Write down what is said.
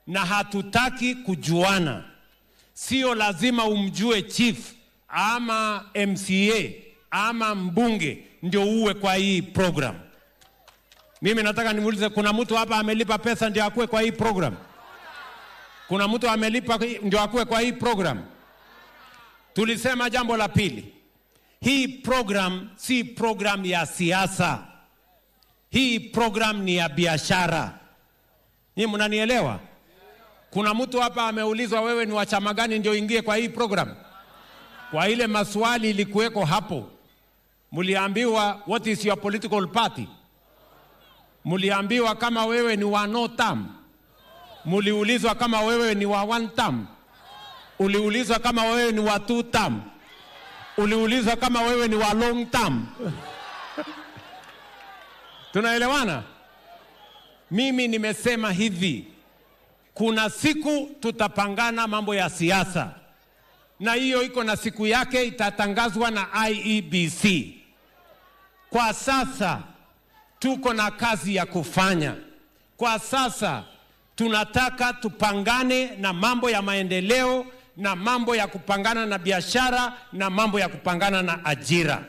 Na hatutaki kujuana. Sio lazima umjue chief ama MCA ama mbunge ndio uwe kwa hii program. Mimi nataka nimuulize, kuna mtu hapa amelipa pesa ndio akuwe kwa hii program? Kuna mtu amelipa ndio akuwe kwa hii program? Tulisema jambo la pili, hii program si program ya siasa, hii program ni ya biashara. Nyinyi mnanielewa? Kuna mtu hapa ameulizwa, wewe ni wa chama gani ndio ingie kwa hii program? Kwa ile maswali ilikuweko hapo, mliambiwa, "What is your political party?" Mliambiwa kama wewe ni wa no term? Muliulizwa kama wewe ni wa one term? Uliulizwa kama wewe ni wa two term? Uliulizwa kama wewe ni wa long term? Tunaelewana? Mimi nimesema hivi, kuna siku tutapangana mambo ya siasa, na hiyo iko na siku yake, itatangazwa na IEBC. Kwa sasa tuko na kazi ya kufanya. Kwa sasa tunataka tupangane na mambo ya maendeleo na mambo ya kupangana na biashara na mambo ya kupangana na ajira.